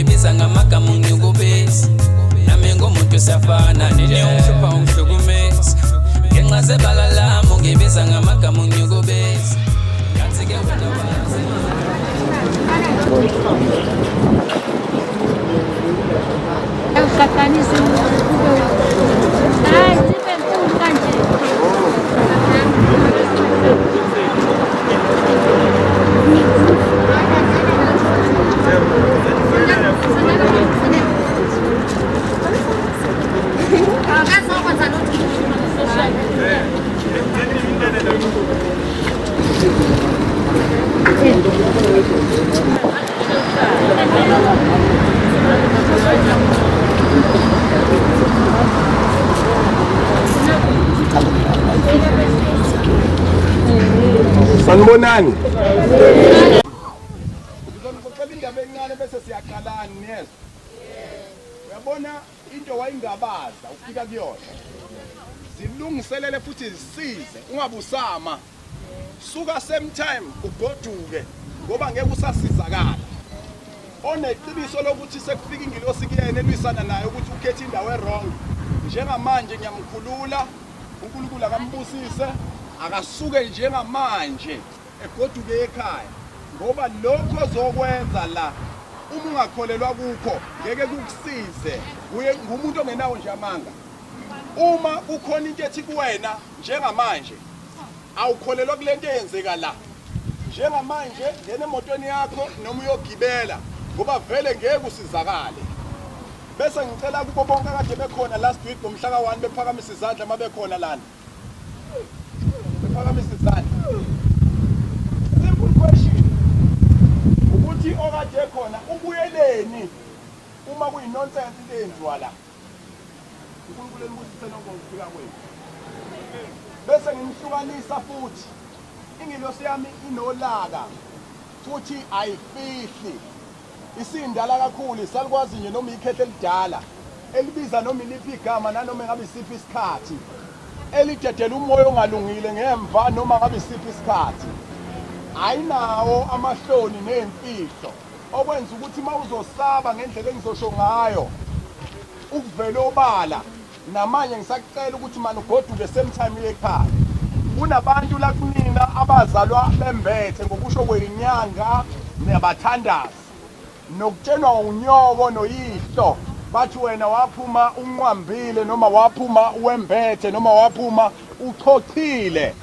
ungibiza ngamagama ungikubisa nami ngumuntu siyafana nje ungihlupha ungihlukumeza ngenxa zebala lami ungibiza ngamagama ungikubisa ngathi ke wena wazi. Sanibonani. Ngizonixoxela indaba encane bese siyaqalana niyezwa. Uyabona into wayingabaza ufika kuyona. Zilungiselele futhi zisize ungabusama. Suka same time ugoduke ngoba ngeke usasizakala. Oneqiniso lokuthi sekufika ingilosi kuyena elwisana naye ukuthi ukhethe indawo e-wrong. Njengamanje ngiyamkhulula, uNkulunkulu akambusise. Akasuke njengamanje egoduke ekhaya ngoba lokho zokwenza la uma ungakholelwa kukho ngeke kukusize. Uye ngumuntu ongenawo nje amanga. Uma kukhona into ethi kuwena njengamanje awukholelwa kule nto eyenzeka la njengamanje, ngena emotweni yakho noma uyogibela ngoba vele ngeke usizakale. Bese ngicela kubo bonke akade bekhona last week ngomhla ka-1 bephakamisa izandla uma bekhona lana. Simple question ukuthi okade khona ubuyeleni uma kuyi nonsense into eyenziwa la. uNkulunkulu enibusise nonke ngokufika kwenu. Bese ngimhlukanisa futhi ingilosi yami inolaka futhi ayifihli, isindala kakhulu, isalikwazi nje noma ikhehle elidala elibiza noma iliphi igama nanoma ngabe isiphi isikhathi, elidedela umoya ongalungile ngemva noma ngabe isiphi isikhathi. Ayinawo amahloni nemfihlo okwenza ukuthi uma uzosaba ngendlela engizosho ngayo ukuvela obala. Namanje ngisakucela ukuthi manje ugoduke same time ekhaya. Kunabantu la kunina abazalwa bembethe ngokusho kwenyanga nabathandazi nokutshenwa unyoko noyihlo bathi wena waphuma unqwambile noma waphuma wembethe noma waphuma uchochile.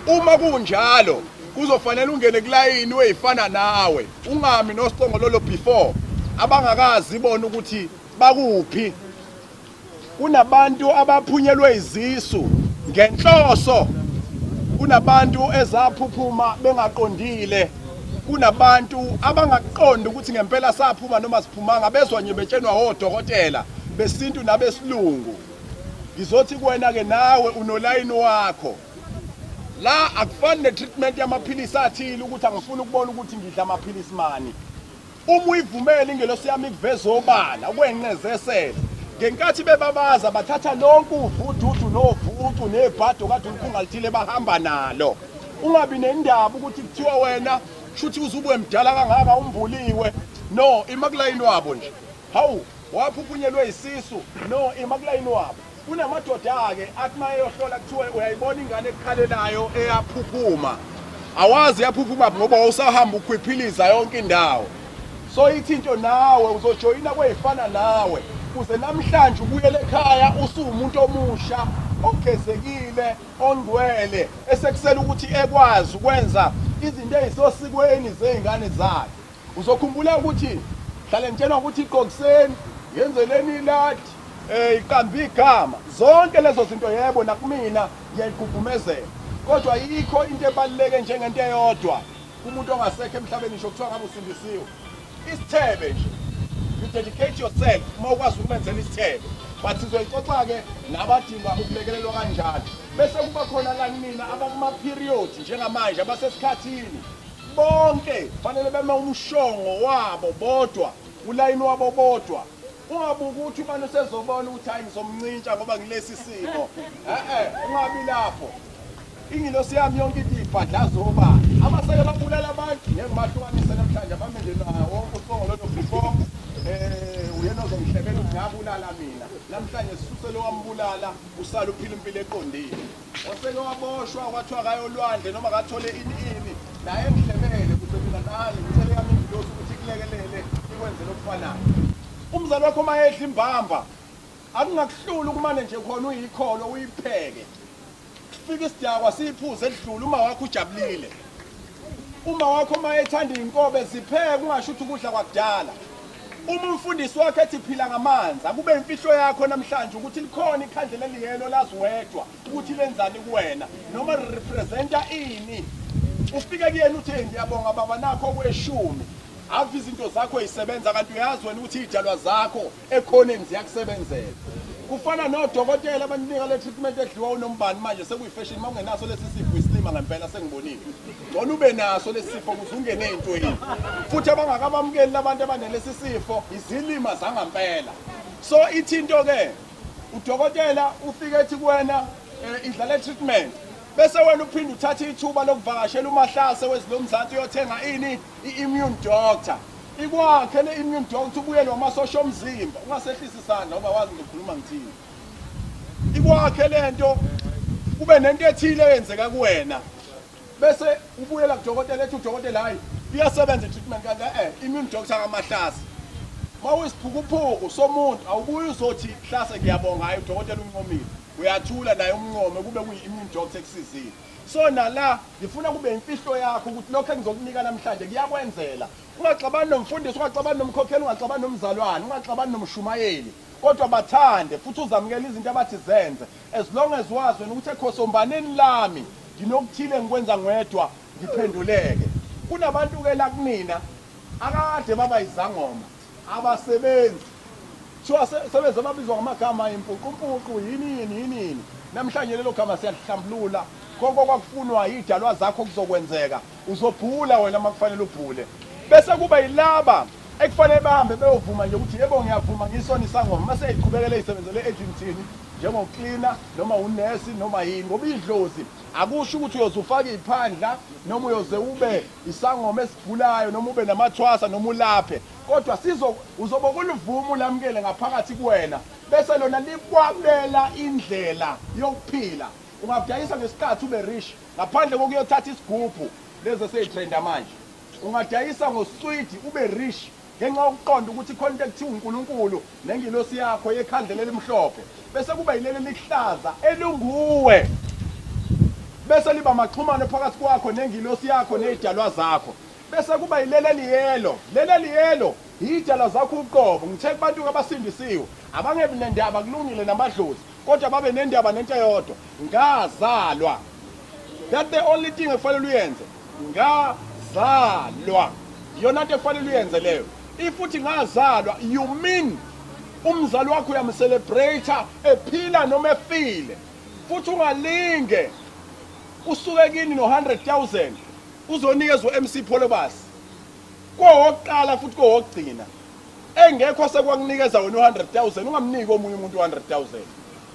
Uma kunjalo kuzofanele ungene kulayini weyifana nawe, ungami nosicongololo before abangakazi bona ukuthi bakuphi. Kunabantu abaphunyelwe izisu ngenhloso, kunabantu ezaphuphuma bengaqondile, kunabantu abangaqondi ukuthi ngempela saphuma noma siphumanga, bezwa nje betshenwa odokotela besintu nabesilungu. Ngizothi kuwena ke nawe unolayini wakho la. Akufani ne-treatment yamaphilisi athile ukuthi angifuni ukubona ukuthi ngidla amaphilisi mani. Uma uyivumela ingelosi yami ikuveza obala ukwenqezesela ngenkathi bebabaza bathatha lonke uvududu novucu nebhado kade ulikhunga lithile bahamba nalo. Ungabi nendaba ukuthi kuthiwa wena shuthi uzube mdala kangaka umbuliwe. No, ima kulayini wabo nje. Hawu, waphuphunyelwe isisu. No, ima kulayini wabo. Kunamadoda-ke athi uma eyohlola kuthiwe uyayibona ingane ekukhalelayo eyaphuphuma. Awazi yaphuphuma ngoba wawusahamba ukhwiphiliza yonke indawo. So ithi into nawe uzojoyina kweyifana nawe kuze namhlanje ubuyele ekhaya usuwumuntu omusha ogezekile ongcwele esekusela ukuthi ekwazi ukwenza izinto ezisosikweni zey'ngane zakhe. Uzokhumbula ukuthi hlale ngitshelwa ukuthi iqokiseni yenzeleni iladi iqamba igama, zonke lezo zinto yebo nakumina ngiyayigqugqumezela, kodwa yikho into ebaluleke njengento eyodwa umuntu ongasekho emhlabeni ngisho kuthiwa ngabe usindisiwe. Isithebe nje, you dedicate yourself uma ukwazi ukumenzela isithebe. But sizoyixoxa-ke nabadinga ukulekelelwa kanjalo. Bese kuba khona la kumina abakuma-period njengamanje abasesikhathini bonke fanele beme umshongo wabo bodwa, ulayini wabo bodwa. Ungabuki ukuthi ubani usezobona ukuthi hayi ngizomncintsha ngoba ngilesi simo. Ungabi lapho. Ingilosi yami yonke into ibhadlaza obala. Abaseke babulala abantu ngeke bahlukanise. Namhlanje sisuse lo wambulala, usala uphila impilo eqondile. Oseke waboshwa kwathiwa kayolwandle noma kathole ini ini, naye ngihlebele kuze mina nami ngicele yami ingilosi ukuthi ikulekelele ikwenze lokufanayo. Umzali wakho uma edla imbamba akungakuhlula ukumane nje khona uyikholo uyipheke. Kufika isidakwa siyiphuze edlula, uma wakho ujabulile. Uma wakho uma ethanda inkobe zipheke, ungasho ukuthi ukudla kwakudala. Uma umfundisi wakhe ethi phila ngamanzi, akube imfihlo yakho namhlanje ukuthi likhona ikhandlela eliyelo lazi wedwa ukuthi lenzani kuwena noma representa ini. Ufike kuyena uthi ngiyabonga baba nakho kweshumi, ave izinto zakho isebenza kanti uyazi wena ukuthi idalwa zakho ekhoneni ziyakusebenzela. Kufana nodokotela abanika le treatment edliwa unombani manje sekuyi-fashion. Uma ungenaso lesi sifo isilima ngempela sengibonile, ngcono ube naso lesi sifo ukuze ungene ey'ntweni. Futhi abangakabamukeli labantu abanelesi sifo izilima zangampela. So ithi into-ke udokotela ufike ethi kuwena idla le treatment, bese wena uphinde uthathe ithuba lokuvakashela uMahlase wezilomzansi uyothenga ini i-immune doctor. Ikwakhe le immune doctor ubuyele wamasosha omzimba, ungasehlisi isandla ngoba wazi ngizokhuluma ngithini. Ikwakhe lento kube nento ethile eyenzeka kuwena, bese ubuyela kudokotela ethi udokotela hayi iyasebenza i-treatment, kanti immune doctor kaMahlase. Mawuyisiphukuphuku somuntu awubuye uzothi Hlase ngiyabonga, hayi udokotela uncomile, uyathula naye umncome kube kuyi-immune doctor ekusizile. So nala ngifuna kube imfihlo yakho ukuthi lokho engizokunika namhlanje kuyakwenzela. Ungaxabani nomfundisi, ungaxabani nomkhokheli, ungaxabani nomzalwane, ungaxabani nomshumayeli, kodwa bathande futhi uzamukele izinto abathi zenze, as long as wazi wena ukuthi ekhosombaneni lami nginokuthile ngikwenza ngedwa ngiphenduleke. Kunabantu-ke la kunina akade baba izangoma abasebenzi, kuthiwa sebenze ababizwa ngamagama impuqumpuqu yini yini yini. Namhlanje lelo gama siyalihlambulula. Konke okwakufunwa idalwa zakho kuzokwenzeka, uzobhula wena uma kufanele ubhule. Bese kuba yilaba ekufanele bahambe beyovuma nje ukuthi yebo ngiyavuma ngisona isangoma, mase iqhubekele isebenzele ejimthini njengoklina noma unesi noma yini. Ngoba idlozi akusho ukuthi uyoze ufake iphandla noma uyoze ube isangoma esibhulayo noma ube namathwasa noma ulaphe, kodwa uzobe kuluvumo ulamukele ngaphakathi kuwena, bese lona likwabela indlela yokuphila. Ungadayisa ngesikhathi ube rich ngaphandle kokuyothatha isigubhu lezi eseyitrenda manje. Ungadayisa ngoswidi ube rich ngenxa yokuqonda ukuthi khona into ekuthiwa uNkulunkulu nengilosi yakho yekhandlela elimhlophe, bese kuba yileli elihlaza elunguwe, bese liba maxhumano phakathi kwakho nengilosi yakho nezidalwa zakho, bese kuba yileli eliyelo. Leli eliyelo idalwa zakho uqobo. Ngithe kubantu abasindisiwe abangebi nendaba kulungile namadlozi, kodwa babe nendaba nento eyodwa, ngazalwa. That's the only thing ekufanele uyenze, ngazalwa. Iyona nto ekufanele uyenze leyo. If uthi ngazalwa, you mean umzali wakho uyamcelebrate ephila noma efile. Futhi ungalinge usuke kini no 100,000 uzonikezwa MC Pholobas kowokuqala futhi kowokugcina, engekho sekwakunikeza wena 100,000, ungamniki omunye umuntu 100,000.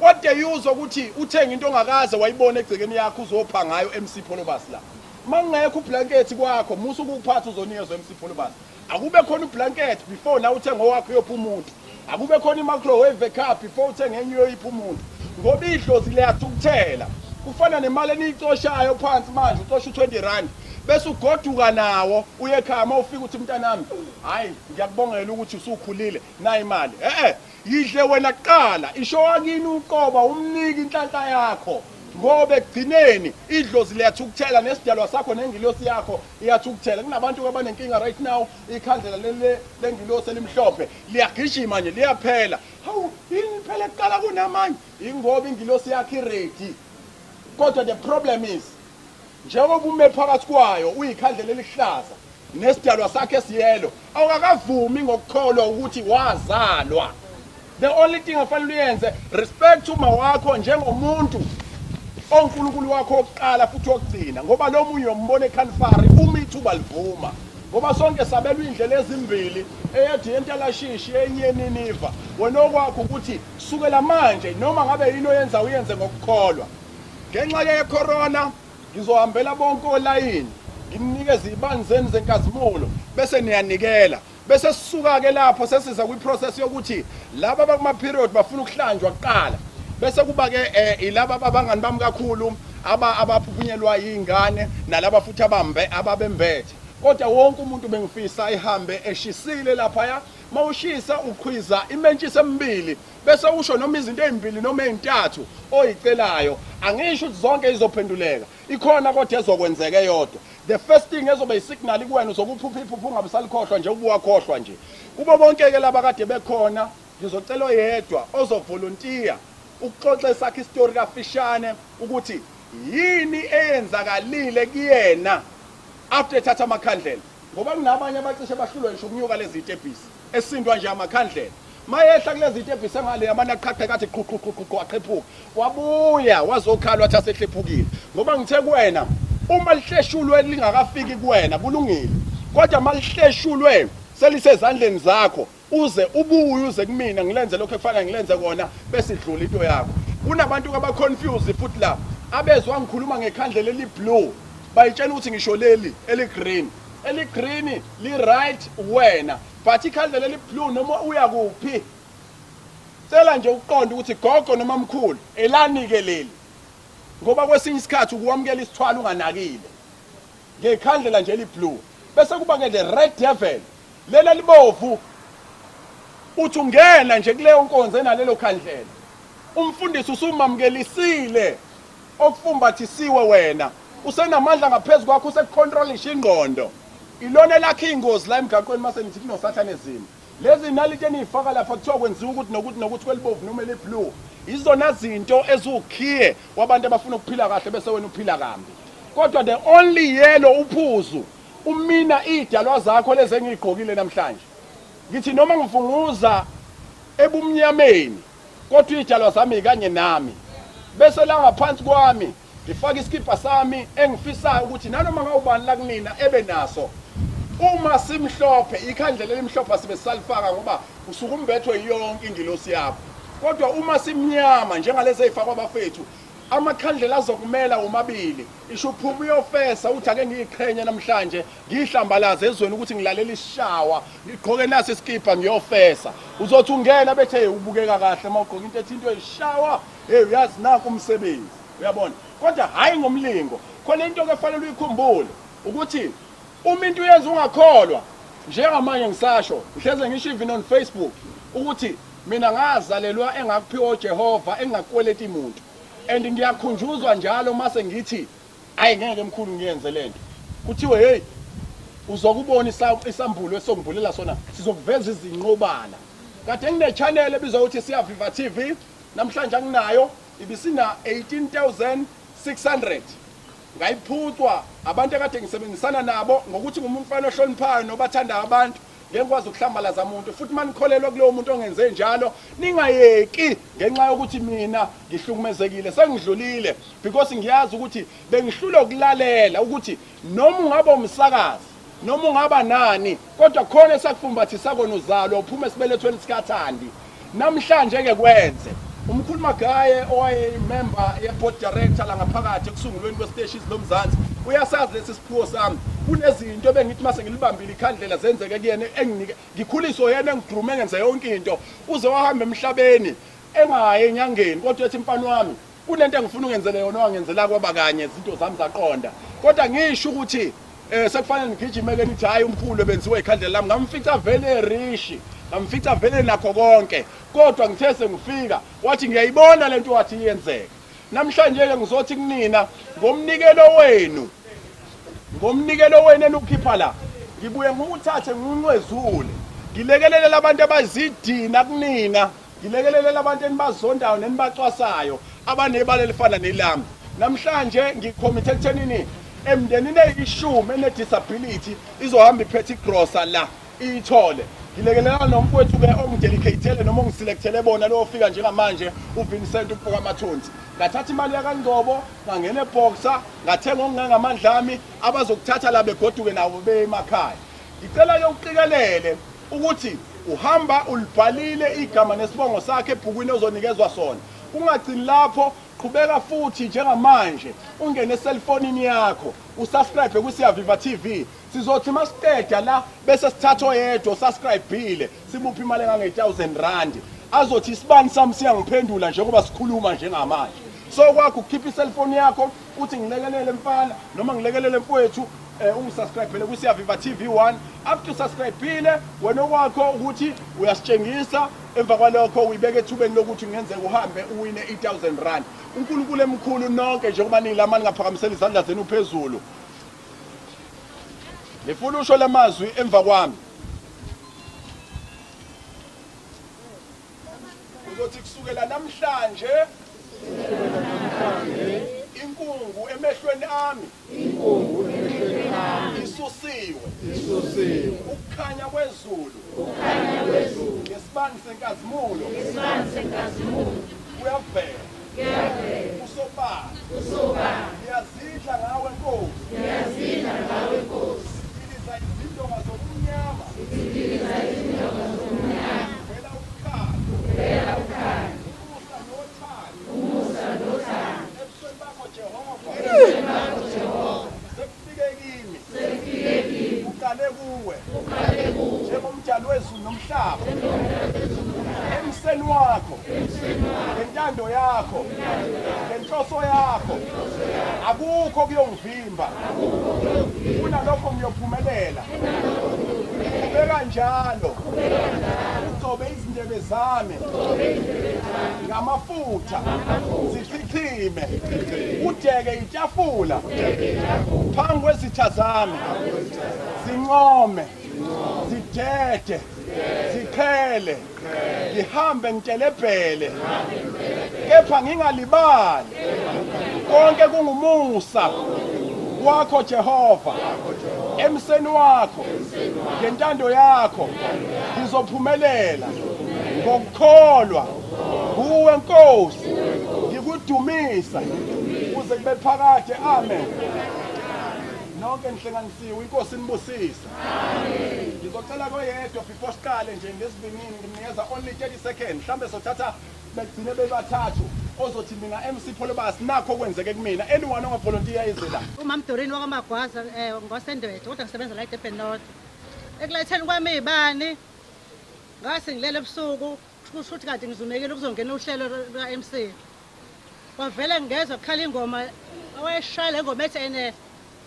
What they use ukuthi uthenge into ongakaze wayibona egcekeni yakho uzopha ngayo MC Pholobas la. Mangekho ublanket kwakho musu ukuphatha uzonikezwa MC Pholobas. Akube khona ublanket before na uthenge owakho uyopha umuntu. Akube khona i-microwave cup before uthenge enye uyoyipha umuntu. Ngoba idlozi liyathukuthela. Kufana nemali eniyicoshayo phansi manje, ucosha u20 rand bese ugoduka nawo uye ekhaya. Uma ufika uthi mntanami hayi ngiyakubongela ukuthi usukhulile nayi imali. Yidle wena kuqala, isho wakini uqoba umniki inhlanhla yakho. Ngoba ekugcineni idlozi liyathukuthela nesidalwa sakho nengilosi yakho iyathukuthela. Kunabantu abanenkinga right now, ikhandlela leli lengilosi elimhlophe liyagijima nje liyaphela. Hawu yini phela kuqala kunamanye? Ingoba ingilosi yakhe iready. Kodwa the problem is njengoba ume phakathi kwayo uyikhandlela elihlaza nesidalwa sakhe esiyelo, awukakavumi ngokukholwa ukuthi wazalwa. The only thing afanele uyenze, respect uma wakho njengomuntu oNkulunkulu wakho wokuqala futhi wokugcina, ngoba lo munye uyombona eKalvari uma ithuba livuma. Ngoba sonke sabelwa indlela ezimbili, eyedwa yentelashishi enye yeNiniva. Wena okwakho ukuthi sukela manje noma ngabe yini oyenza uyenze ngokukholwa. Ngenxa ye-corona ngizohambela bonke olayini nginikeze izibani zenu zenkazimulo bese niyanikela. Bese sisuka ke lapho sesiza kwi-process yokuthi laba abakuma period bafuna ukuhlanjwa kuqala. Bese kuba ke ilaba abangani bami kakhulu abaphuphunyelwa izingane nalaba futhi ababembethe. Kodwa wonke umuntu bengifisa ihambe eshisile lapha. Mawushisa uqhwiza imentshisi emibili bese usho noma izinto ezimbili noma ezintathu oyicelayo. Angisho ukuthi zonke izophenduleka, ikhona kodwa ezokwenzeka eyodwa. The first thing ezoba isignal kuwena uzokuphupha iphupho ungabe salikhohlwa nje, ubuwakhohlwa nje. Kubo bonke ke laba kade bekhona ngizocela oyedwa ozovolunteer ukuxoxa esakhe isitori kafishane ukuthi yini eyenzakalile kuyena after ethatha amakhandlela, ngoba kunabanye abacishe bahlulwe ngisho ukunyuka lezi zitebhisi esindwa nje amakhandlela. Mayehla kulezi zitebhisi engale abantu aqhaqheka athi qhu qhu qhu qhu aqhephuka, wabuya wazokhala wathi asehlephukile. Ngoba ngithe kuwena uma lihleshulwe lingakafiki kuwena kulungile, kodwa malihleshulwe selisezandleni zakho uze ubuye uze kumina ngilenze lokho ekufanele ngilenze kona bese idlula into yakho. Kunabantu aba confused futhi la abezwa ngikhuluma ngekhandlela eli blue bayitshena ukuthi ngisho leli eli green. Eli green li right wena, but ikhandlela eli blue noma uya kuphi cela nje ukuqonda ukuthi gogo noma mkhulu elanike leli, ngoba kwesinye isikhathi ukuwamukela isithwalo unganakile ngekhandlela nje eli blue. Bese kuba ke the red devil lela libovu, uthi ungena nje kuleyo nkonzo enalelo khandlela umfundisi usumamukelisile okufumbathisiwe wena, usenamandla ngaphezulu kwakho, usekucontrolisha ingqondo. Ilona lakhe ingozi la emgaqweni mase nithi kunosathanism. Lezi naliti eniyifaka lapha kuthiwa kwenziwa ukuthi nokuthi nokuthi kwelibovu noma eliblue, izona zinto eziwukhiye wabantu abafuna ukuphila kahle bese wena uphila kambi. Kodwa the only yellow uphuzu umina idalwa zakho lezi engiyigqokile namhlanje. Ngithi noma ngifunguza ebumnyameni kodwa idalwa zami kanye nami, bese la ngaphansi kwami ngifaka iskipa sami engifisayo ukuthi nanoma ngawubani la kunina ebe naso. Uma simhlophe ikhandlela elimhlophe sibe salifaka ngoba usuke umbethwe yonke ingilosi yakho. Kodwa uma simnyama njengalezi ezifakwa abafethu, amakhandlela azokumela omabili. Isho uphuma uyofesa uthi ake ngiyiqhenye namhlanje ngihlambalaze ezweni ukuthi ngilalela ishawa ngigqoke nasi iskipa ngiyofesa. Uzothi ungena bethe ubukeka kahle mawugqoka into ethi into eyishawa, hey uyazi naku umsebenzi, uyabona. Kodwa hayi ngomlingo. Khona into ke fanele uyikhumbule ukuthi uma into uyenza ungakholwa, njengamanje ngisasho ngihleze ngisho even on Facebook ukuthi mina ngazalelwa engakuphiwa uJehova engakweleti umuntu, and ngiyakhunjuzwa njalo mase ngithi ayi ngeke mkhulu ngiyenze lento, kuthiwe hey uzokubona isambulo esongivulela sona sizokuveza izinqobala. Kade ngine channel ebizwa ukuthi Siyaviva TV, namhlanje anginayo, ibisina 18,600. Ngayiphucwa abantu akade ngisebenzisana nabo ngokuthi ngumfana ohloniphayo nobathanda abantu, ngeke ngikwazi ukuhlambalaza umuntu. Futhi manikholelwa kulowo muntu ongenze njalo ningayeki ngenxa yokuthi mina ngihlukumezekile, sengidlulile, because ngiyazi ukuthi bengihlulwe ukulalela ukuthi noma ungaba umsakazi noma ungaba nani, kodwa khona esakufumbathisa kona uzalwa uphuma esibelethweni sikaThandi. Namhlanje ke kwenze umkhulu Magaye owayeyimember ye-board director la ngaphakathi ekusungulweni kwesiteshi lomzansi uyasazi lesi siphiwo sami. Kunezinto bengithi mase ngilibambile ikhandlela zenzeke kuyena, enginike ngikhuliswe yena, engigrume ngenze yonke into, uze wahamba emhlabeni engayi enyangeni, kodwa ethi mfana wami kunento engifuna ungenzele yona, wangenzela kwaba kanye izinto zami zaqonda. Kodwa ngisho ukuthi sekufanele ngigijime ke nithi hayi umkhulu benziwe ikhandlela lami, ngamfica vele rishi, ngamfica vele nakho konke, kodwa ngithe sengifika wathi ngiyayibona lento wathi iyenzeka. Namhlanje ke ngizothi kunina ngomnikelo wenu, ngomnikelo wenu enukhipha la, ngibuye ngikuthathe nginqwezule, ngilekelele labantu abazidina kunina, ngilekelele labantu enibazondayo nenibacwasayo abanebala elifana nelami. Namhlanje ngikhomithe ekuthenini emndenini eyishumi ene-disability izohamba iphethe igrosa la iyithole. Ngilekelela nomfowethu ke ongidelicatele noma ongiselectele bona lo ofika njengamanje uVincent uPuka Mathonsi. Ngathatha imali yakaNgcobo ngangena eboxer ngathenga okungangamandla ami abazokuthatha la begoduke nabo beye emakhaya. Ngicela ke uqikelele ukuthi uhamba ulibhalile igama nesibongo sakhe ebhukwini ozonikezwa sona. Ungagcini lapho, qhubeka futhi njengamanje ungene eselfonini yakho usubscribe kuSiyaviva TV. Sizothi masiqeda la bese sithatha oyedwa subscribeile simuphi imali engange 1000 rand. Azothi isibani sami siyangiphendula njengoba sikhuluma njengamanje. So kwakho ukukhipha iselfoni yakho uthi ngilekelele mfana noma ngilekelele mfowethu, ungisubscribele ku-Siyaviva TV1. After usubscribile wena okwakho ukuthi uyasitshengisa, emva kwalokho uyibeka ethubeni lokuthi kungenzeka uhambe uwine i-1000 rand. uNkulunkulu emkhulu nonke njengoba nilamani ngaphakamisela izandla zenu phezulu. Ngifuna usho lamazwi emva kwami. Uzothi kusukela namhlanje inkungu emehlweni ami isusiwe, ukukhanya kwezulu ngesibani senkazimulo kuyavela, kusobala. Ngiyazidla ngawe Nkosi, ngidiliza izindonga zobumnyama, vela ukukhanya, umusa nothando, ebusweni bakho Jehova, sekufike kimi, uqale kuwe njengomdali wezulu nomhlaba, emseni wakho, ngentando yakho, ngenhloso yakho, akukho kuyongivimba, kunalokho ngiyophumelela. Ubeka njalo, ugcobe izindebe zami ngamafutha, zichichime, udeke itafula phambi kwezitha zami, zincome, zidede, ziqhele, ngihambe ngitshelebhele, kepha ngingalibali. Konke kungumusa wakho Jehova, emseni wakho, ngentando yakho ngizophumelela ngokukholwa kuwe Nkosi, ngikudumisa kuze kube phakade. Amen. Nonke nihlenganisiwe, iNkosi inibusise. Amen. Ngizocela koyedwa before siqale nje ngesivinini, ngimnikeza only 30 seconds, mhlambe sothatha begcine bebathathu ozothi mina MC Pholobas nakho kwenzeke kumina. Anyone ongavolunteer ize la. Umam Doreen wakaMagwaza, ngosendwethu, kodwa ngisebenza la eDurban North. Ekulayitheni kwami izibani ngase ngilele ebusuku, kusho ukuthi kade ngizumekile ukuzongena uhlelo lwa MC. Kwavele ngezwe kukhala ingoma owayeshaya le ngoma ethi ene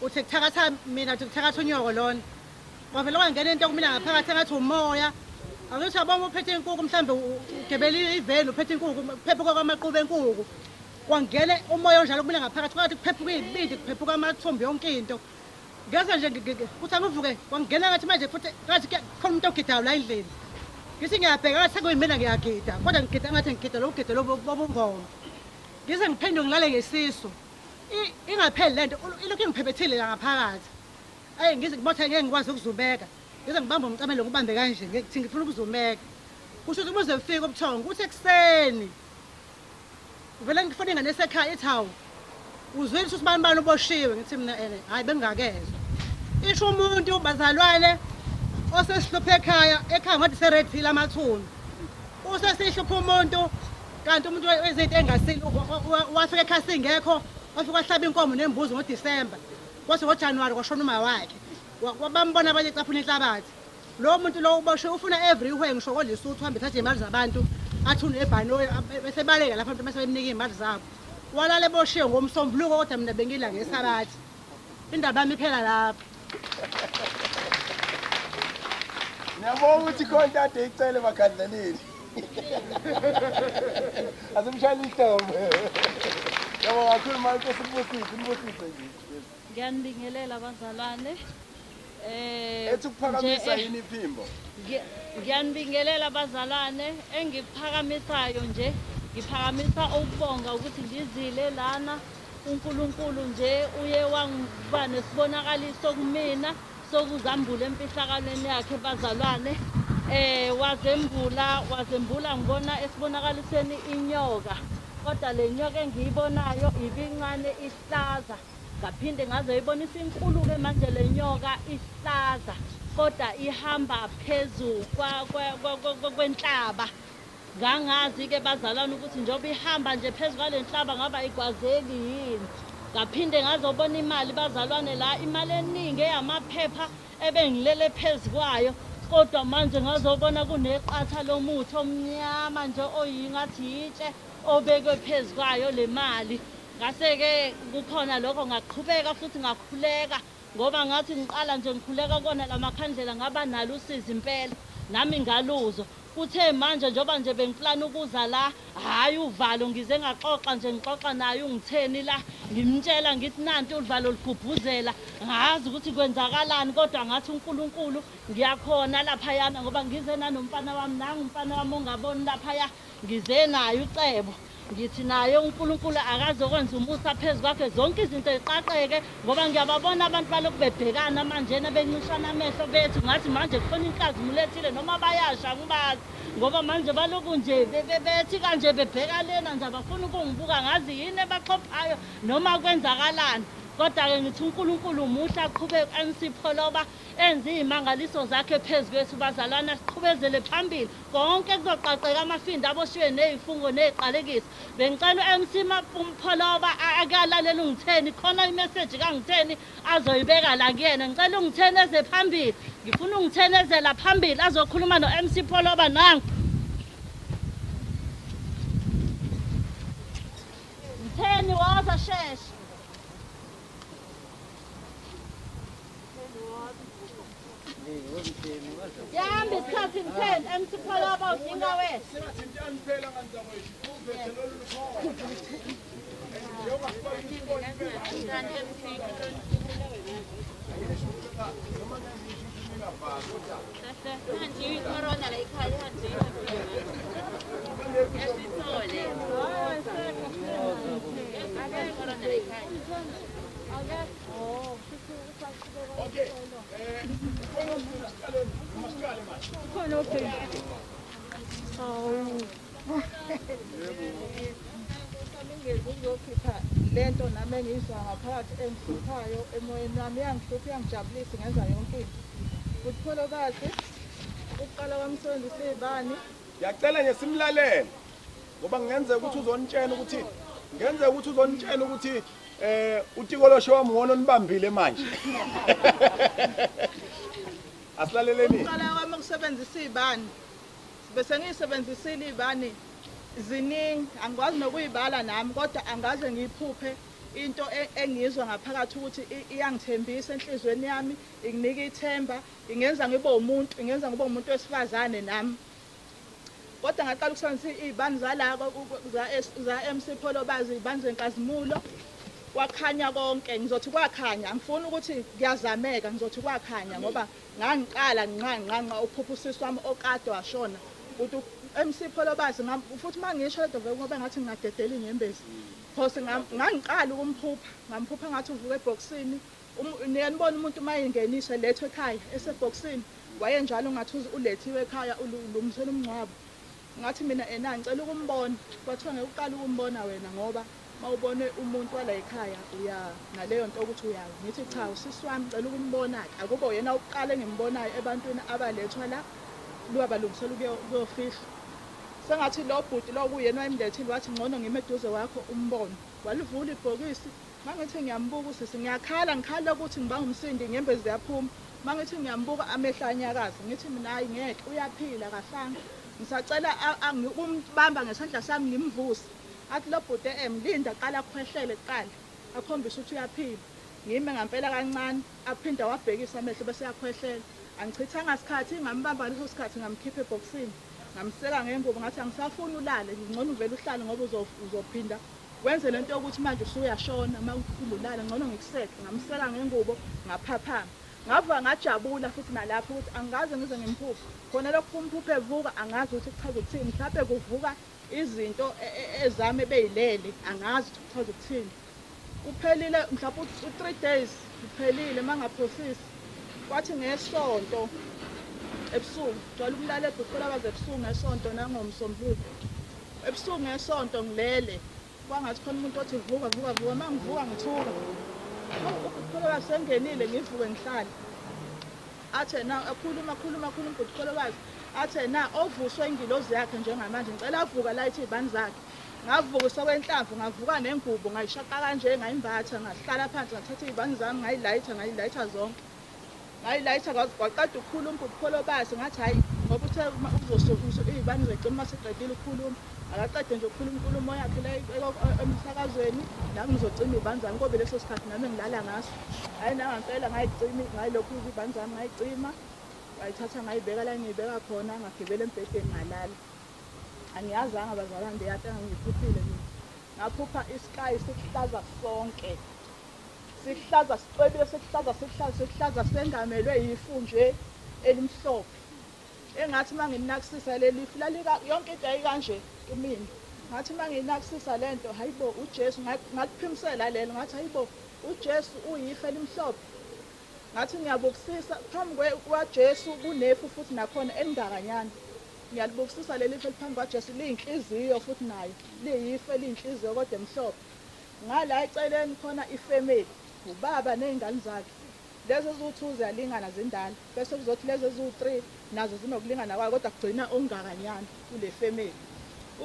uthi kuthakatha mina, uthi kuthakatha unyoko lona. Kwavele kwangena into kumina ngaphakathi engathi umoya. Angithi abonga uphethe inkukhu, mhlambe ugebele iveni uphethe inkukhu, kuphephuka kwamaqhubu enkukhu. Kwangena umoya onjalo kumina ngaphakathi, kwathi kuphephuka izibindi, kuphephuka amathumbu, yonke into. Ngeza nje kuthi angivuke, kwangena ngathi manje futhi ngathi khona umuntu ogidayo la endlini. Ngithi ngiyabheka ngathi sekuyimina ngiyagida, kodwa ngigida ngathi ngigida lo gido lobungoma. Ngize ngiphenduke ngilale ngesisu. Ingapheli lento, ilokhu ingiphebethile la ngaphakathi. Ayi ngize ngibothe ngeke ngikwazi ukuzubeka. Ngize ngibambe umcamelo ngibambe kanje, ngithi ngifuna ukuzumeka. Kusho ukuthi ubuze ufike ubuthongo, kuthi ekuseni uvele ngifuna ingane esekhaya ithi hawu uzwile ukuthi usibani bani uboshiwe. Ngithi mina ene hayi bengingakezwa. Isho umuntu bazalwane osesihluphe ekhaya, ekhaya ngathi se-Red Hill amathuna. Usesihluphe umuntu, kanti umuntu wezinto engasile wafika ekhaya singekho, wafika wahlaba inkomo nembuzi ngoDisemba. Kwase ngoJanuwari kwashona uma wakhe. Wabambona abanye ecaphuna inhlabathi. Lo muntu lo uboshiwe ufuna everywhere, ngisho koLesotho uhambe ethathe imali zabantu, athi unebhanoyi bese baleka lapha abantu bese bemnika imali zabo. Walala eboshiwe ngomsombuluko, kodwa mina bengila ngesabatha. Indaba yami iphela lapho. Ngiyabonga ukuthi khona ade icele bakhandleleni. Asimshayeli ihlombe. Ngiyabonga kakhulu manje, Nkosi ibusise, ibusise nje. Ngiyanibingelela bazalwane. Ethi ukuphakamisa yini iphimbo? Ngiyanibingelela bazalwane, engikuphakamisayo nje, ngiphakamisa ukubonga ukuthi ngizile lana. uNkulunkulu nje uye wangiba nesibonakaliso kumina sokuzambula emfihlakalweni yakhe bazalwane. Wazembula ngibona esibonakalisweni inyoka, kodwa le nyoka engiyibonayo ibincane ihlaza. Ngaphinde ngazoyibonisa inkulu-ke manje le nyoka ihlaza, kodwa ihamba phezu kwenhlaba. Ngangazi-ke bazalwane ukuthi njengoba ihamba nje phezu kwale nhlaba ngaba igwazeki yini. Ngaphinde ngazobona imali bazalwane la, imali eningi eyamaphepha ebengilele phezu kwayo, kodwa manje ngazobona kuneqatha lomuthi omnyama nje oyingathi yitshe obekwe phezu kwayo le mali. Ngase-ke kukhona lokho ngaqhubeka futhi ngakhuleka, ngoba ngathi ngiqala nje ngikhuleka kona lamakhandlela ngaba nalo usizi impela, nami ngaluzwa. Kuthe manje njengoba nje bengiplana ukuza la, hhayi uvalo, ngize ngaxoxa nje ngixoxa naye ungitheni la, ngimtshela ngithi nanti uvalo ligubhuzela, ngazi ukuthi kwenzakalani, kodwa ngathi uNkulunkulu ngiyakhona laphayana, ngoba ngize nanomfana wami, nangu umfana wami ongaboni laphaya, ngize naye ucebo. Ngithi naye uNkulunkulu akazokwenza umusa phezu kwakhe, zonke izinto ziqaqeke, ngoba ngiyababona abantu balokhu bebhekana manjena bencishana amehlo bethu, ngathi manje kukhona inkazimulo ethile noma bayasha ngibazi, ngoba manje balokhu nje bethi kanje bebheka lena nje abafuna ukungibuka, ngazi yini ebaxhophayo noma kwenzakalani. Kodwa-ke ngithi uNkulunkulu muhle, aqhubeke MC Pholoba enze iy'mangaliso zakhe phezu kwethu bazalwane, siqhubezele phambili konke kuzoqaqeka amafindo aboshiwe ney'fungo ney'qalekiso. Bengicela u-MC Pholoba akalalela ungitheni, khona imeseji kaNgitheni azoyibeka la kuyena. Ngicela ungitheni eze phambili, ngifuna ungitheni eze la phambili azokhuluma no-MC Pholoba nangu. Ngitheni woza shesha. Yahamba isikhathi ngitheni MC Pholoba udinga wena. Singathintani phela ngani zakwethu, uvethe lolu lukhona. Okay. Ngizokhipha lento nami engiyizwa ngaphakathi engihluphayo emoyeni wami, iyangihlupha, iyangijabulisa, ngenza yonke into. Utholokazi ukuqala kwami usebenzisa iy'bani. Ngiyacela nje simlalele, ngoba kungenzeka ukuthi uzonitshela ukuthi ngenzeka ukuthi uzonitshela ukuthi utikoloshe wami wona onibambile manje. Asilaleleni. Ukuqala kwami ukusebenzisa iy'bani, bese ngiyisebenzisile iy'bani ziningi, angikwazi nokuyibala nami, kodwa angaze ngiyiphuphe into engiyizwa ngaphakathi ukuthi iyangithembisa enhliziyweni yami, inginika ithemba, ingenza ngibe umuntu, ingenza ngibe umuntu wesifazane nami. Kodwa ngaqala ukusebenzisa iy'bani zala za MC Pholobazi, iy'bani zenkazimulo, kwakhanya konke. Ngizothi kwakhanya, angifuni ukuthi kuyazameka, ngizothi kwakhanya ngoba ngangiqala nginqanqa uphupha usisi wami okade washona. Uthi MC Pholobazi, futhi mangisho lento vele ngoba ngathi ngingadedela inyembezi. Because ngangiqala ukumphupha, ngamphupha ngathi uvuka ebhokisini. Niyanibona umuntu uma engeniswe lethwe ekhaya esebhokisini, wayenjalo ngathi ulethiwe ekhaya ulungisela umngcwabo. Ngathi mina ena ngicela ukumbona, kwathiwa ngeke uqale ukumbona wena ngoba mawubone umuntu wala ekhaya uya naleyo nto ukuthi uyawa. Ngithi cha, usisi wami ngicela ukumbona-ke, akubo yena uqale engimbonayo ebantwini abalethwa la luyabalungisela ukuyofihla. Sengathi lo bhuti lo kuyena wayemlethile, wathi ngcono ngime eduze wakho umbone. Walivula ibhokisi, mangithi ngiyambuka usisi ngiyakhala, ngikhala ukuthi ngibanga umsindi, inyembezi ziyaphuma. Mangithi ngiyambuka amehlo anyakaza, ngithi mina hayi ngeke, uyaphila kafanga. Ngisacela ukumbamba ngesandla sami ngimvuse. Athi lo bhuti emlinda aqala akhwehlele kuqala, akhombise ukuthi uyaphila. Ngime ngampela kancane, aphinde wabhekisa amehlo bese yakhwehlela. Angichithanga sikhathi, ngambamba ngaleso sikhathi ngamkhipha ebhokisini, ngamseka ngengubo, ngathi angisafuni ulale, ngcono uvele uhlale ngoba uzophinda wenze lento yokuthi manje usuyashona uma uphinde ulale, ngcono ngikuseke. Ngamseka ngengubo ngaphaphama. Ngavuka ngajabula futhi nalapho ukuthi angikaze ngize ngimphuphe. Khona lokhu kumphuphe evuka angazi ukuthi kuchaza ukuthini, mhlawumbe kuvuka izinto ezami ebeyilele, angazi ukuthi kuchaza ukuthini. Kuphelile mhlawumbe u-3 days kuphelile mangaphosisi. Kwathi ngesonto ebusuku, jwayele ukulala eBukholabazi ebusuku ngesonto nangomsombuluko. Ebusuku ngesonto ngilele, kwangathi khona umuntu othi vuka vuka vuka, mangivuka ngithuka. UBukholabazi sengenile, ngivuke ngihlale. Athe na akhuluma khuluma khuluma uBukholabazi, athe na ovuswe ingilozi yakhe njengamanje, ngicela avuka la ithi izibani zakhe. Ngavuka kwenhlamvu, ngavuka nengubo, ngayishaqa kanje, ngayimbatha, ngahlala phansi, ngathatha izibani zami, ngayilayitha zonke. Ngayilayitha kwaqeda ukukhuluma ubukholo basi, ngathi hayi ngoba uthe uzosuka izibani zicima mase qedile ukukhuluma. Akaqede nje ukukhuluma inkulumo yakhe la emsakazweni, nami ngizocima izibani zami ngoba leso sikhathi nami ngilala ngaso. Hayi nangampela ngayicima, ngayilokhu izibani zami ngayicima, ngayithatha ngayibeka la ngiyibeka khona, ngagibela embhedeni ngalala. Angiyazanga bazalwane leyanto engangiyiphuphile mina. Ngaphupha isky sikuhlaza sonke. Sihlaza sicwebile, sihlaza sihlaza sihlaza sengamelwe yifu nje elimhlophe. Engathi manginakisisa leli lifu lalika yonke into ayikanje kimina. Ngathi manginakisisa lento, hayibo uJesu, ngakuphimisela lelo, ngathi hayibo uJesu uyifu elimhlophe. Ngathi ngiyabukisisa phambi kwaJesu kunefu futhi nakhona elingakanyana. Ngiyalibukisisa leli lifu eliphambi kwaJesu liyinhliziyo futhi nayo liyifu eliyinhliziyo kodwa emhlophe. Ngala eceleni khona ifamily, ubaba nezingane zakhe. Lezo eziwu-2 ziyalingana zindala, bese kuzothi lezo eziwu-3 nazo zinokulingana kwayo, kodwa kugcina okungakanyana kule family.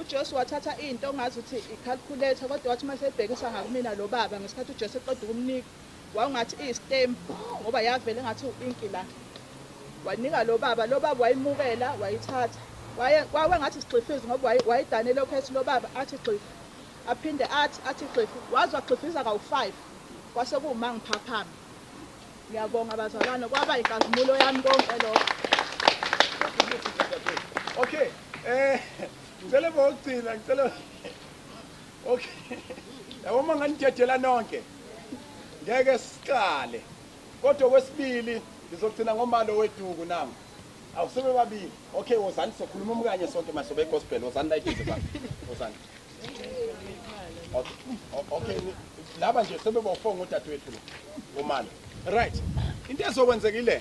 uJesu wathatha into ongazi ukuthi i-calculator, kodwa wathi uma sebhekisa ngakumina lo baba ngesikhathi uJesu eqeda ukumnika, wawungathi iyi-stamp ngoba yavele engathi u-inki la. Wanika lo baba, lo baba wayimukela wayithatha. Wayengathi sigxifize ngoba wayidane lokho ethi lo baba athi gxifu, aphinde athi gxifu, waze wagxifiza kawu-5 kwase kuwuma ngiphaphama. Ngiyabonga bazalwane, kwaba inkazimulo yami konke lokho. Okay, ngicela bokugcina, ngicela okay. Yabo uma nganidedela nonke ngeke siqale, kodwa kwesibili ngizogcina ngomalo weduku nami. Awusebe babili. Okay, wozani sokhuluma umkanye sonke masobe gospel, wozani la eduze kwami. Wozani. Okay, laba nje sebe bo4 ngodadewethu lo. Umalo. Right. Into ezokwenzekile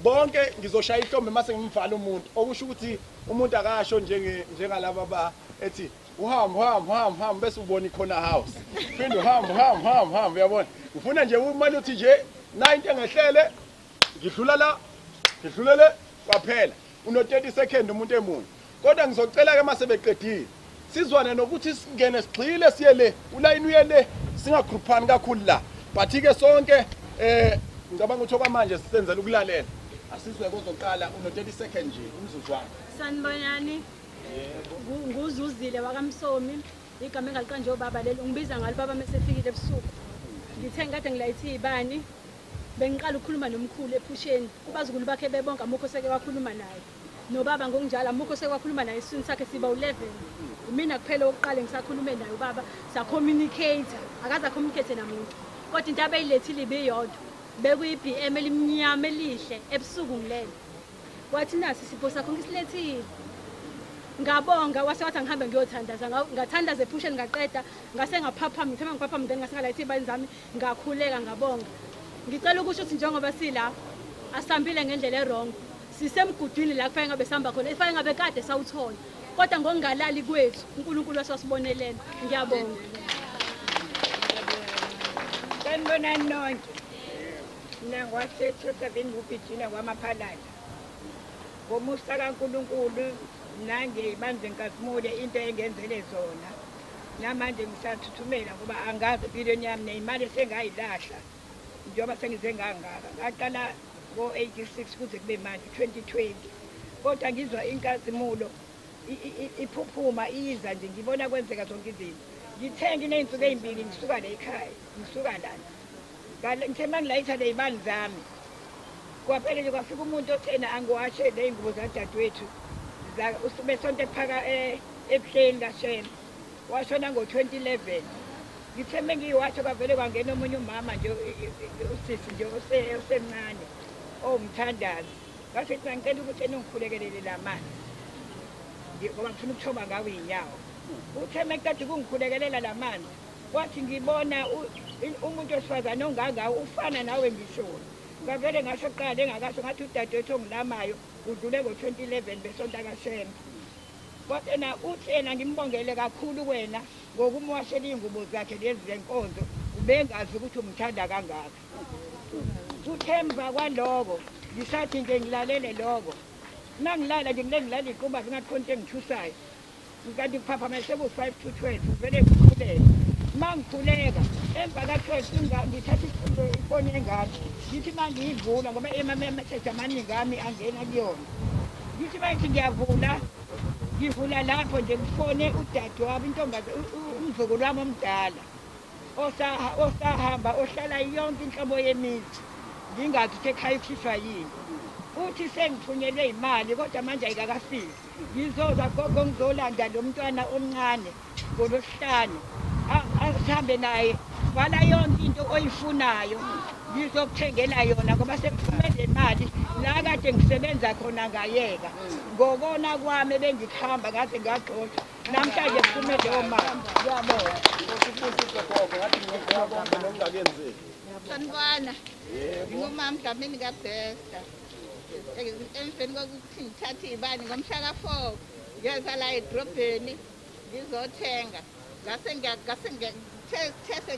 bonke ngizoshaya ihlombe mase ngimvala umuntu, okusho ukuthi umuntu akasho njengalaba ba ethi uhamba uhamba uhamba uhamba bese ubona ikhona house. Phinde uhamba uhamba uhamba uhamba, uyabona. Ufuna nje umane uthi nje na into engehlele ngidlula la, ngidlulele kwaphela. Uno 30 second umuntu emunye. Kodwa ngizocela ke mase beqedile sizwane nokuthi singene sigxile siye le, ulayini uye le, singagrouphani kakhulu la. But ke sonke ngicabanga ukuthi okwamanje sisenzela ukulalela. Asizwe kozoqala uno 30 second nje umzuzwana. Sanibonani. Nguzuzile wakaMsomi, igama engaliqanjwe ubaba leli, ungibiza ngalo baba mesefikile ebusuku. Ngithe ngikade ngilayithe izibani, bengiqala ukukhuluma nomkhulu ephusheni. Kubazukulu bakhe bebonke amukho seke wakhuluma naye. Nobaba ngokunjalo amukho seke wakhuluma naye, isiswini sakhe siba u11. Mina kuphela oqale ngisakhulume naye ubaba, sa communicate, akaze communicate namuntu. Kodwa into abeyilethile ibiyodwa. Bekuyi-BM elimnyama elihle ebusuku ngilele. Wathi nasi isipho sakho ngisilethile. Ngabonga, wase wathi angihambe ngiyothandaza. Ngathandaza ephusheni ngaqeda, ngase ngaphaphama, ngithe mangiphaphama then ngase ngalayitha izibani zami, ngakhuleka ngabonga. Ngicela ukusho ukuthi njengoba sila asihambile ngendlela e-wrong. Sisemgudwini la kufanele ngabe sihamba khona, kufanele ngabe kade sawuthola. Kodwa ngokungalali kwethu uNkulunkulu wasasibonelela. Ngiyabonga. Sanibonani nonke. Mina ngwaseThosaveni ngubhijina kwaMaphalala. Ngomusa kaNkulunkulu nangey'bani zenkazimulo into engenzele zona. Namanje ngisathuthumela ngoba angazi empilweni yami ney'mali esengayilahla njengoba sengize ngangaka. Ngaqala ngo-86 kuze kube manje 2020. Kodwa ngizwa inkazimulo iphuphuma iza nje, ngibona kwenzeka zonke izinto. Ngithe nginey'nsuku ey'mbili ngisuka la ekhaya, ngisuka lana. Ngithe mangilayitha ley'bani zami, kwaphela nje kwafika umuntu othena angiwashe ley'ngubo zadadewethu besonto ephaka ebuhleni kaShembe. Washona ngo-2011. Ngithe mengiyiwasha kwavele kwangena omunye umama nje, usisi nje osemncane owumthandazi. Ngase ngithi ngicela ukuthi eningikhulekelele la manzi ngoba ngifuna ukuthoba ngawo iy'nyawo. Uthe mekuqeda ukungikhulekelela la manzi, wathi ngibona umuntu wesifazane ongangawe ufana nawe ngishona. Ngavele ngasho kuqala engakasho ngathi udadewethu ongilamayo udlule ngo-2011 besonta kaShembe. Kodwa yena uthi yena ngimbongele kakhulu wena ngokumwashela iy'ngubo zakhe lezi zenkonzo, ubengazi ukuthi umthanda kangaka. Kuthe emva kwaloko ngisathi nje ngilalele loko, mangilala nje ngile ngilala iquba kungathi khona into engithusayo. Kanti ngiphaphama seku-5 to 12 vele ngikhuleka. Uma ngikhuleka emva ka-12 ngithatha ifoni yengane ngithi uma ngiyivula ngoba emameseji amaningi ami angena kuyona. Ngithi uma ngithi ngiyavula ngivula lapho nje ngifone udadewabo intombaza umzukulu wami omdala osahamba ohlala yonke inhlobo yemithi ngingazi ukuthi ekhaya ukhishwa yini. Uthi sengithunyelwe imali kodwa manje ayikakafiki. Ngizoza gogo ngizolanda lo mntwana omncane ngolwesihlanu asihambe naye vala yonke into oyifunayo ngizokuthengela yona ngoba sekuphume le mali la kade ngisebenza khona ngayeka ngokona kwami ebengikuhamba ngaze ngagxoshwa namhlanje kuphume leyo mali. Ngiyabonga. Usibusise gogo ngathi ngiyabonga nokungakenzeki. Sanibona. Ngingumama Dlamini kaBester. Emveni kokuthi ngithathe iy'bani ngomhla ka-4 ngeza la edrobheni ngizothenga ngase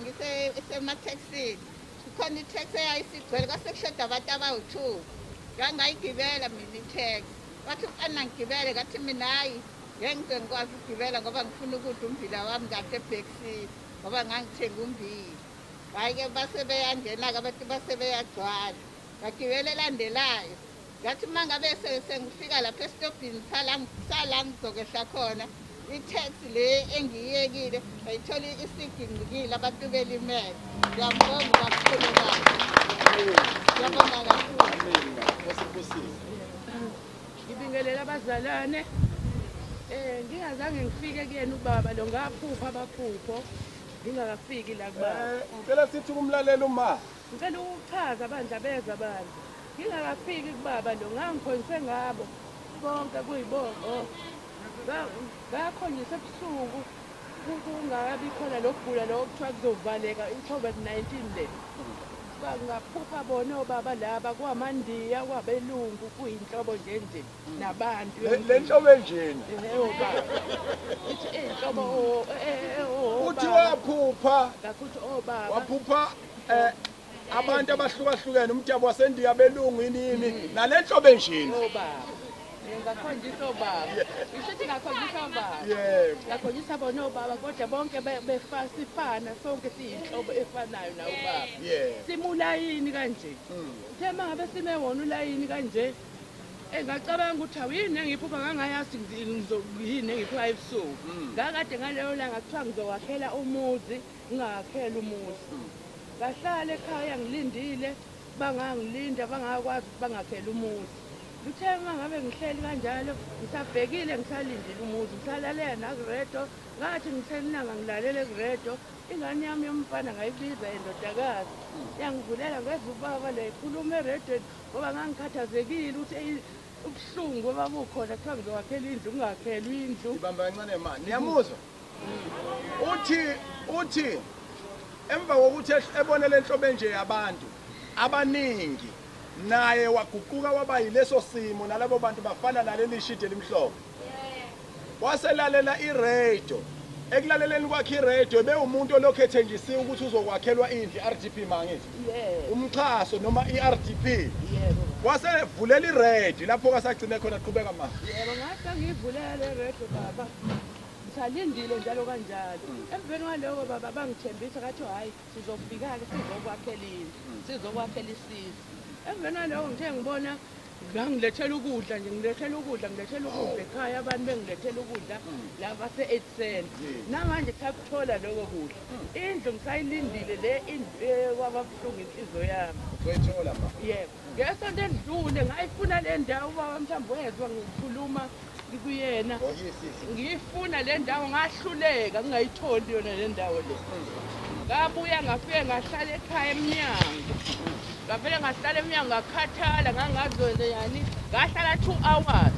ngisemathekisini kukhona itheksi eyayisigcwele kwase kushoda abantu abawu-2 ngangayigibela mina itheksi wathi umfana ngigibele ngathi mina hhayi ngeke ngize ngikwazi ukugibela ngoba ngifuna ukudla ummbila wami kahle ebhekisini ngoba ngangithenga ummbila. Hhayi-ke base beyangena-ke abantu base beyagcwala ngagibela elandelayo ngathi uma ngabe sengifika lapha esitobhini sala ngizokwehla khona itheksi le engiyiyekile ngayithola isiginqikile abantu belimele. Ngiyambonga kakhulu baba. Ngiyabonga kakhulu. Ngibingelela abazalwane. Ngingazange ngifike kuyena ubaba lo ngaphupha abaphupho ngingakafiki la kubaba. Ngicela sithi kumlalela uma. Ngicela ukuchaza bandla beza bandla. Ngingakafiki kubaba lo ngangikhonjiswe ngabo bonke kuyibongo. Ngakhonjiswa ebusuku kungakabi khona lokugula lokho kuthiwa kuzovaleka i-COVID-19 le. Ngaphupha bona obaba laba kwamandiya kwabelungu kuyinhlobo nje nje nabantu. Le nhlobo enjena. Yebo baba. Ithi inhlobo uthi waphupha. Ngakuthi obaba. Waphupha abantu abahlukahlukene umdabu waseNdiya belungu yini nale nhlobo enjena. Obaba. Ngakhonjiswa obaba. Ngisho ngakhonjiswa obaba. Yebo. Ngakhonjiswa bona obaba kodwa bonke befasifana sonke siyinhlobo efanayo nawo baba. Yebo. Simulayini kanje. Uthe mangabe sime wona ulayini kanje ngacabanga ukuthi awuyini engiphupha ngangayazi ngizoyini engiphupha ebusuku. Ngakade ngaleyo langa kuthiwa ngizowakhela umuzi, ngingakhela umuzi. Ngahlala ekhaya ngilindile bangangilinda bangakwazi ukuthi bangakhela umuzi. Uthe uma ngabe ngihleli kanjalo ngisabhekile ngisalindile umuzi ngisalalela nakuredo ngathi ngiselinanga ngilalele kuredo ingane yami yomfana ngayibiza indodakazi yangivulela ngezwa ubaba le ikhuluma eredweni ngoba ngangikhathazekile ukuthi ubuhlungu obabukhona kuthiwa ngizowakhela indlu kungakhelwa indlu. Ibamba kancane ma niyamuzwa uthi emva kokuthi ebone le nhlobo enje yabantu abaningi naye waguquka waba yileso simo nalabo bantu bafana naleli shidi elimhlophe. Waselalela iradio. Ekulaleleni kwakhe iradio bewumuntu olokhu ethenjisiwe ukuthi uzokwakhelwa indlu i-RDP mangithi. Umxhaso noma i-RDP. Yebo. Wasevulela iradio lapho kasagcine khona qhubeka ma. Yebo ngathi ngiyivulela le radio baba. Ngisalindile njalo kanjalo. Emveni kwaloko baba bangithembisa ngathi hayi sizofika-ke sizokwakhela indlu, sizokwakhela isizwe. Emveni kwaloko ngithe ngibona ngangilethela ukudla nje ngilethela ukudla ekhaya abantu bengilethela ukudla la base-8 cent. Namanje kusakuthola lokho kudla. Indlu ngisayilindile le indlu kwababuhlungu inhliziyo yami. Uzoyithola ma. Yebo. Ngesonto edlule ngayifuna le ndawo ubaba mhlawumbe wezwa ngikhuluma kuyena. Ngiyifuna le ndawo ngahluleka ngingayitholi yona le ndawo le. Ngabuya ngafike ngahlala ekhaya emnyango. Ngavele ngahlala emnyango ngakhathala ngangazwenze yani ngahlala 2 hours.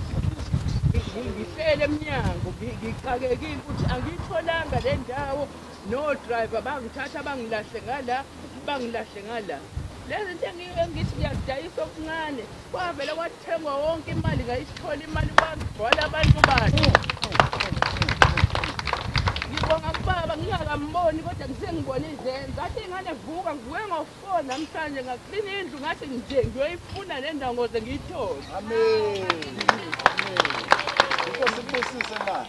Ngihlele emnyango ngixakekile ukuthi angiyitholanga le ndawo no driver bangithatha bangilahle ngala bangilahle ngala. Lezi nto engithi ngiyadayisa okuncane kwavele kwathengwa wonke imali ngayithola imali kwagcwala abantu bakhe. Ngibonga kubaba ngingakamboni kodwa ngisengibone izenzo. Ngathi ingane vuka ngivuke ngo-4 namhlanje ngaklina indlu ngathi nje ngiyoyifuna le ndawo ngoze ngiyithole. Amen. Amen. Inkosi ibusise ma. Ya.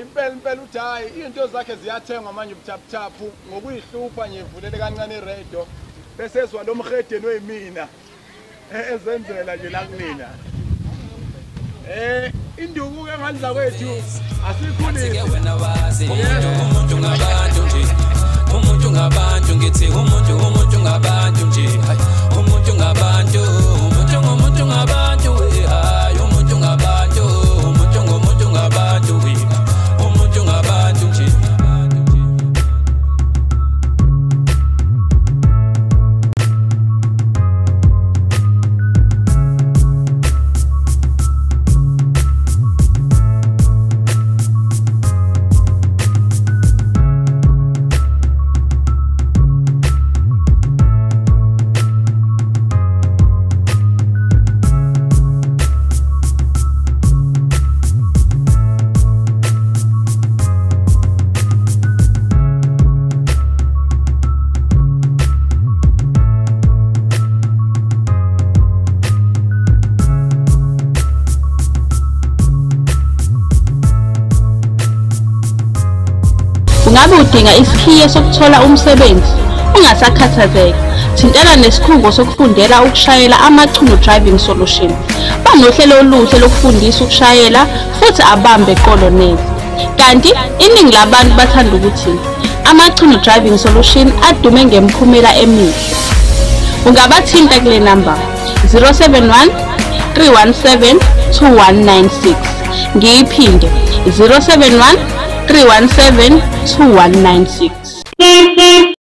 Impela impela uthi hayi into zakhe ziyathengwa manje ubuthaphuthaphu ngokuyihlupha nje ivulele kancane iradio bese ezwa lo mhedeni oyimina ezenzela nje la kunina. Induku ke ngandla kwethu asikhulise wena wazi umuntu ngabantu nje umuntu ngabantu ngithi umuntu ngabantu nje umuntu ngabantu umuntu ngabantu hayi umuntu ngabantu umuntu ngabantu umuntu ngabantu nje. Ungabe udinga isikhiye sokuthola umsebenzi, ungasakhathazeki. Thintana nesikhungo sokufundela ukushayela Amachunu Driving Solution. Banohlelo oluhle lokufundisa ukushayela futhi abambe qolo neze. Kanti iningi labantu bathanda ukuthi Amachunu Driving Solution adume ngemiphumela emihle. Ungabathinta kule namba 071 317 2196. Ngiyiphinde 071 317 2196.